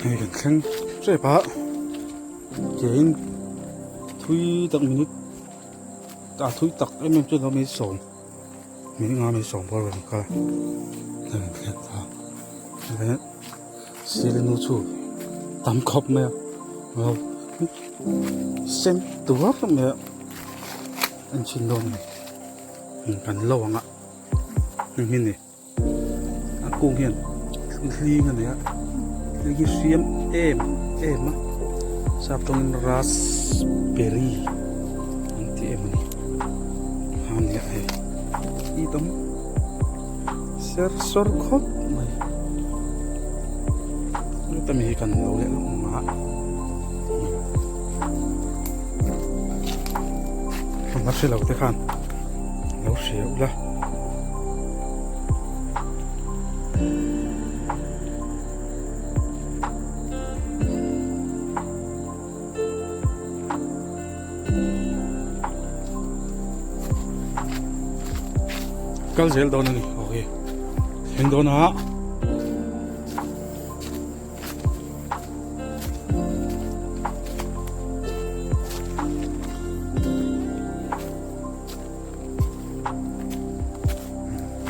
Hei kan thleng tep a kein thui tak minute a thui tak em em chu lo mai sawm minute nga mai sawm pawh a rawn kal a hei kan thleng ta a Silnu chu tam khawp mai a sen tuar mai a en chhin dawn a ni kan lo ang a engin ni a kung hian hling a nei a hling hi hriam em em a sap tawngin raspberry an ti em a ni a nia hei hi tam ser sawr khawp mai heta mi hi kan lo leh lawk ang a kan la hre lo te khan lo hria ula. Kal zel dawn a ni ok thleng dawn a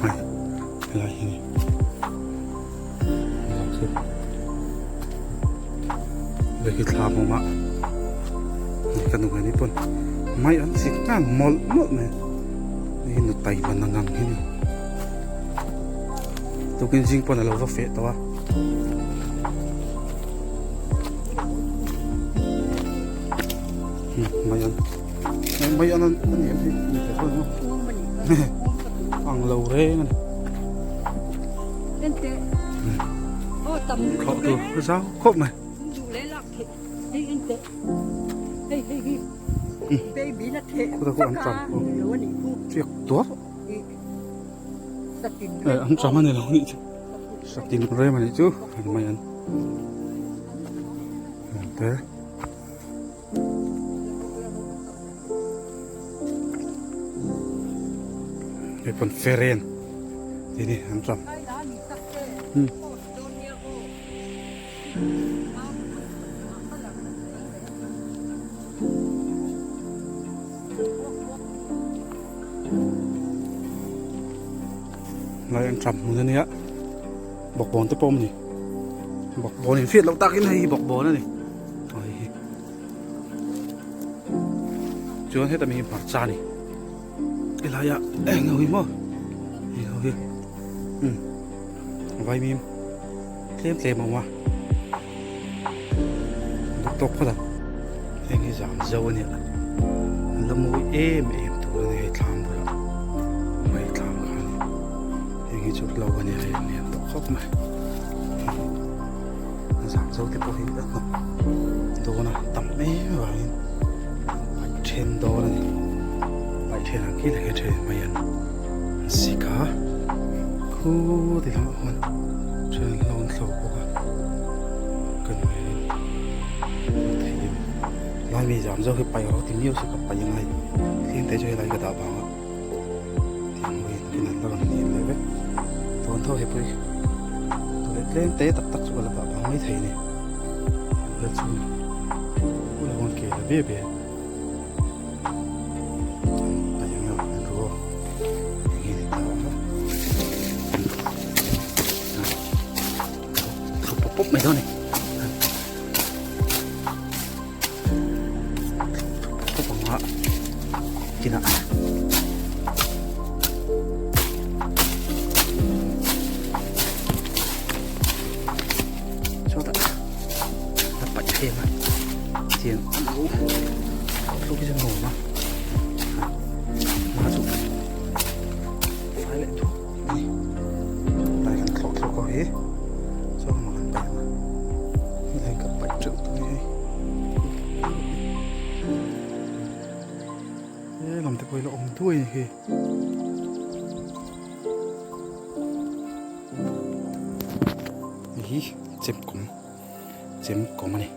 hei helai hi Hei hi thla hmawm a ka nu ngei pawn mai an chik ngang mawlh mawlh mai hei hi nu taima na ngang hi a ni tukin zing pawn a lo va feh tawh a. Mai an mai an a ni em hi ni thei tho ang lo reng a ni. Khawh tur a zau khawp mai. Khuta khu an cham khu chiak tuar an cham a ni lo nih chu satin rem a nih chu an mai an te. Hei pawn feren tih ni an ram lai an ram hmun ania bawkbawn te pawh a awm a ni bawkbawn in hriat loh takin hei hi bawkbawn a ni. Chuan heta mi hi hmarcha a ni helai ah eng ho hi maw hei ho hi umm vaimim tlem tlem a awm a duh tawk phawt ang heng hi zan zo a nia an la mawi em em tur a ni hei thlam bulah hei thlam kha a ni heng hi chu lo a nia hei an lian tawh khawp mai. Zam zo te pawh hi a hnawk dawn a tam em avangin paih then dawn a ni paih then ang khi leh khi then mai an sik a khu ti lamah khuan then an lawn thlo bawk a ka nuih hian a thei em lai mi zam zo hi paih rawh ti miau se ka paih angai tlem te chu helai ka dah vang a tiang mawiin kin an la rawn nen leh vek dawn tho hepui tawleh tlem te tak tak chu ka la dah vang mai thei a ni tiang vel chu ula huan ke la ve ve a eng emaw an ru a eng nge ni ta ang a thu pawp pawp mai dawn a ni Thu pawp pawp ang a kinah chhuatah a paih em a tiang a lo thluk hi chu nuam a hma chu fai leh thuak a ni tlai kan thlawh thlawk ho hi chuan mak an paih ang a hei kan paih teuh tawh a ni hei he lam te pawh hi la awm duai a ni hi. Hei hi chemkawm chemkawm a ni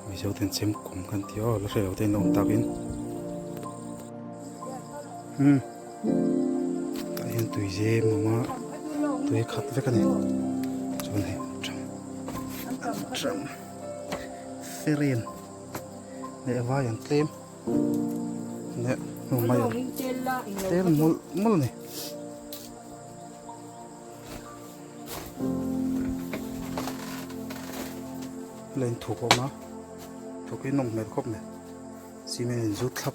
mizo ten chemkawm kan tih aw la hre lo te an la awm takin. Tah hian. Tui zem a awm a tui khat vek a ni chuan hei anṭam feren leh vai an tlem leh hnu mai an tlem mawlh mawlh a ni. Lane thuk a awm a thuk hi nawm hmel khawp mai cement in zut thlap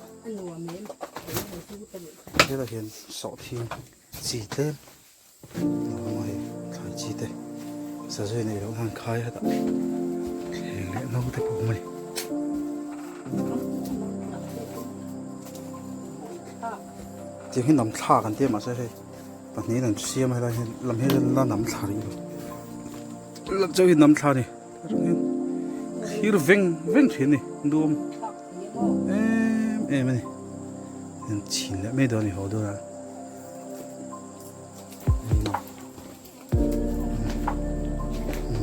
helaiah hian sawhthing chi tlem a awm a hei thlai chi te sazu in ei loh nan khai a dah thleng leh no te pawh a awm a ni. Tiang hi nam thlak an ti a mahse hei pahnihin an siam a helai hian lam hi la nam thla rih lo lam chauh hi nam thla a ni thlir veng veng thin a ni nuam em em a ni an chhin leh mai dawn a ni haw dawn a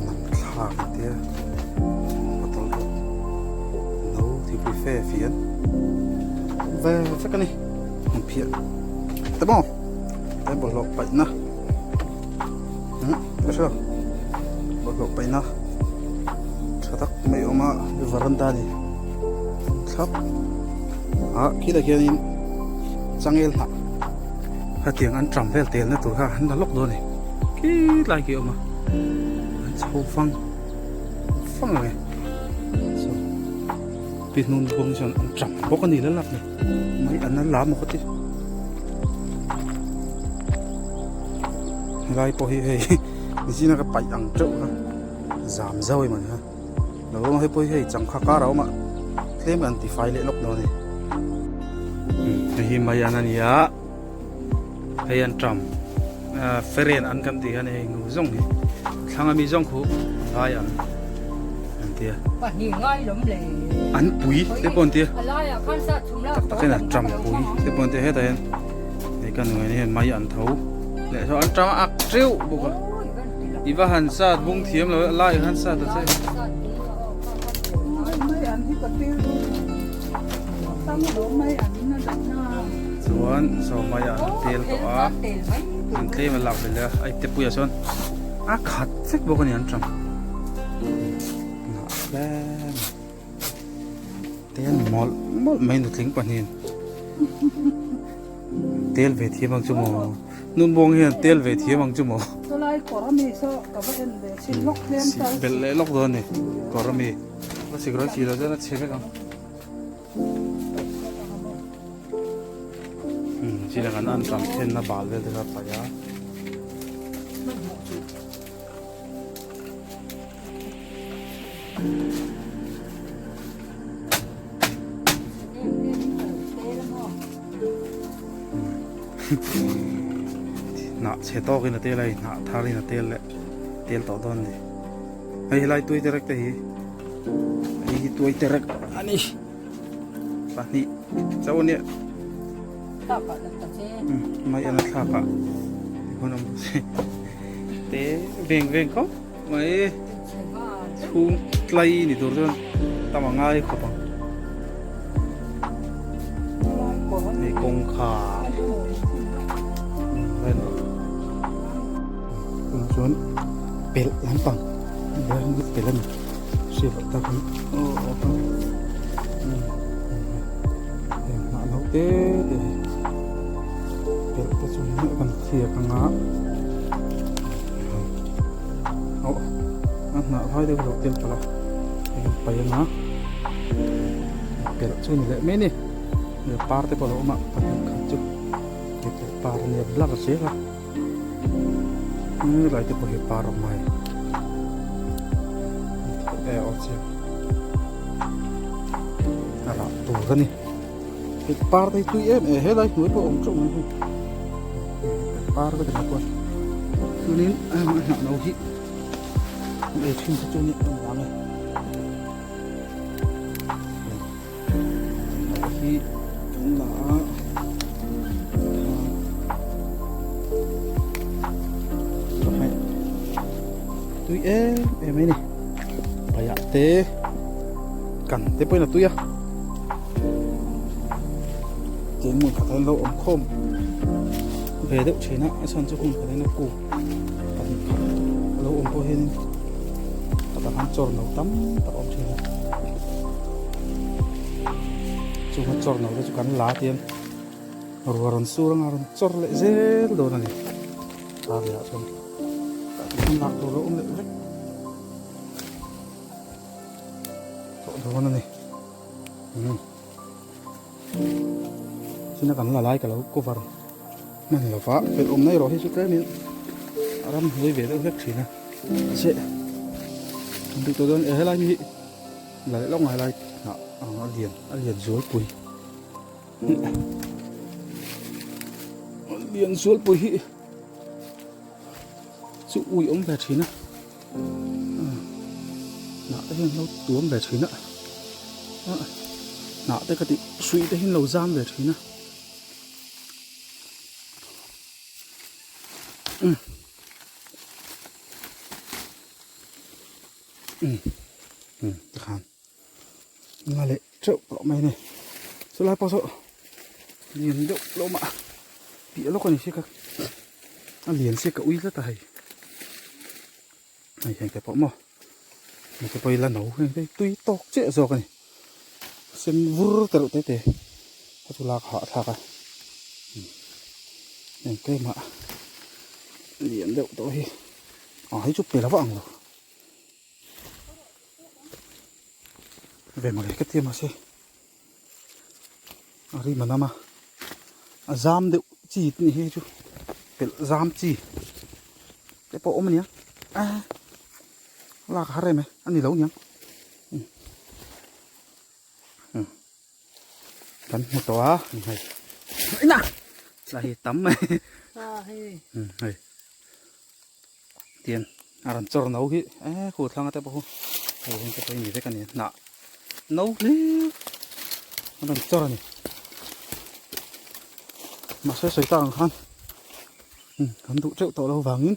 nam thlak an tia bottle pawh no thingpui fe fian ve vek a ni an phiah te maw he bawlhhlawh paihna umm ka hria bawlhhlawh paihna tha tak mai a awm a varanda a ni thlap ah khilai khianin changel hnah. Hetiang an tram vel telna tur kha an la lawk dawn a ni khilai khi a awm a an chho fang fang ang e saw pi hnung bawng chuan an tram bawk a ni la lak ni mai an la lam maw ka ti helai pawh hi hei zing a ka paih ang teuh kha zam zau emaw ni kha lo awm a hei pawh hi hei changkha kar a awm a tlem kan ti fai leh lawk dawn a ni hei hi mai an a ni a hei an tram feren an kan tih hian hei nu zawng hi thlang ami zawng khu vai an an tia an pui te pawh an tia tak tak hian a tram pui te pawh an tia hetah hian hei ka nu hian mai an tho leh saw an tram a ak teuh bawk a i va han sat bung thiam lo lai han sat ta che. Chuan saw mai ah an tel tawh a an tlem a lak belh a a ipte puiah chuan a khat vek bawk a ni an tang hnah tlem tel mawlh mawlh mai nutling pahnihin tel ve thiam ang chu maw nun buang hian tel ve thiam ang chu maw belh leh lawk dawn a ni kawr ami a sik rawn si lo chuan a chhe vek ang. Chile kan an tam then na bal vel te kha paih a. Hnah chhe tawkin a tel a hei hnah tharin a tel leh tel tawh dawn a ni. Hei helai tui terek te hi hei hi tuai terek a ni pahnih chauh a nia mai an a thlak ah hun awm bawk si te veng veng khawp mai chhung tlai ni tur chuan tam a ngai khawp ang hei kawngkhar tunah chuan pelh lampang pelh a ni hriat loh tak hi heng hnah lo te te hi pelh te chu hi kan thliak anga aw a hnah vai deuh lo tel palh a hei kan paih anga pelh chu ni leh mai a ni par te pawh a lo awm a pahnih khat chu pelh par a nia blar zel a. Lai te pawh hi par awm mai e aw chiang a rah tur a ni hei par te hi tui em em helai hnuai pawh a awm teuh mai hei par vek a ni pawh chuanin a hnah no hi an ei thin te chu a ni ang vang e hi kan la a tui em em mai ni paiah te kan te pawhin a tui a cheng hmun khat ah hian lo awm khawm ve. ve deuh thin a, a chhan chu hmun khat in a kuk pahnih khat a lo awm pawh hianin tah khan chawr no tam tak a awm thin a, chunga chawr no te chu kan la tian ruah rawn sur anga rawn chawr leh zel dawn a ni kar leh ah chuan tah te chuan lak tur a awm leh vek tawh dawn a ni. China kan la lai ka lo cover hman lo va fel awmna erawh hi chu tlemin a ram hnuai ve deuh hlek thin a mahse an duh tawh dawn e helai mi hi la leh lawk ngai lai hnah ang a lian a lian zualpui a lian zualpui hi chu ui awm ve thin a. Hnah te hian lo tuam ve thin a hnah te ka tih hrui te hian lo zam ve thin a umm tikhan nga leh teuh tawh mai a ni chulai pawh saw lian deuh hlawm a piah lawk a ni sia ka a lian sia ka ui tlat a hei hei heng te pawh maw heng te pawh hi la no heng te hi tui tawk chiah zawk a ni sen vur te reuh te te a chu lak hahthlak a heng keimah lian deuh tawh hi ah hei chu pe lo vak ang lo. Ve mawle ka ti mahse a rim a nam a a zam deuh chi te ni hi chu pelh zam chi te pawh a awm ania a lak a har em e a ni lo aniang kan hmu tawh a hei la hi tam mai hei. Tian a rawn chawr no hi eh khu thlang te pawh hei heng te pawh hi ni vek a ni hnah no hlir a rawn chawr a ni mahse sawi tak ang khan kan duh teuh tawh lo vangin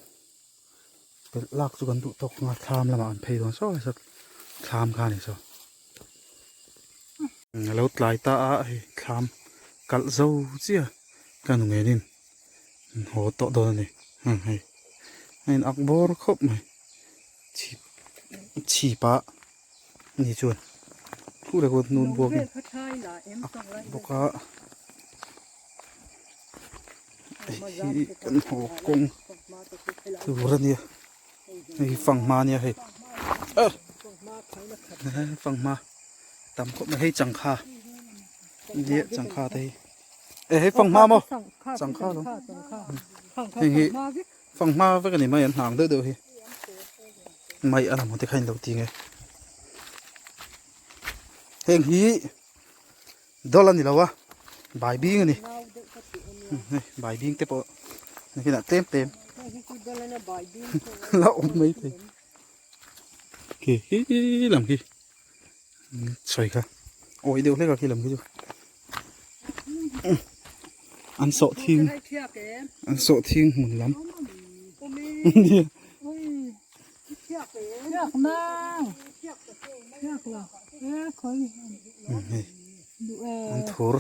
pelh lak chu kan duh tawk anga thlam lamah an phei dawn saw saw thlam kha a ni saw a lo tlai ta a hei thlam kalh zo chiah ka nu ngenin. Haw tawh dawn a ni hei a in ak bawr khawp mai chhip chhip ah ni chuan khuh leh khuh hnun buak in ak bawk a hei hi kan haw kawng tur a nia hei hi fanghma a nia hei fanghma tam khawp mai hei changkha nia changkha te hi. E hei fanghma maw changkha lo heng hi fanghma vek a ni mai an hnang deuh deuh hi mai a lam te kha in lo ti nge heng hi dawl a ni lo a bai bing a ni hei bai bing te pawh nakinah tlem tlem la awm mai thei khi hi lam khi sawi kha awi deuh hlek a khi lam khi chu an sawh thing an sawh thing hmun lam an thur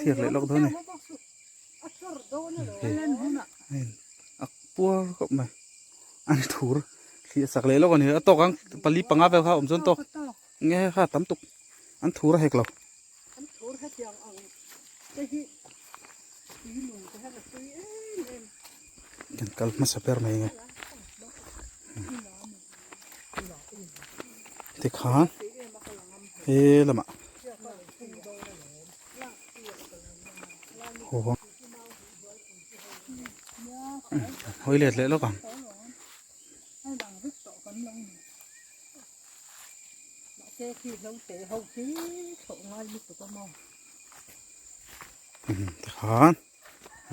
thiak leh lawk dawn a ni hei a puar khawp mai an thur thliah sak leh lawk a ni a tawk ang pali panga vel kha a awm chuan tawk nge kha tam tuk an thur a hek lo. An thur hetiang ang te hi tui lung te hian a tui em em. Kan kal hmasa ber mai nge tikhan he lamah haw hawi let leh lawk ang. Tikhan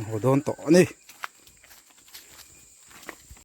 haw dawn tawh a ni.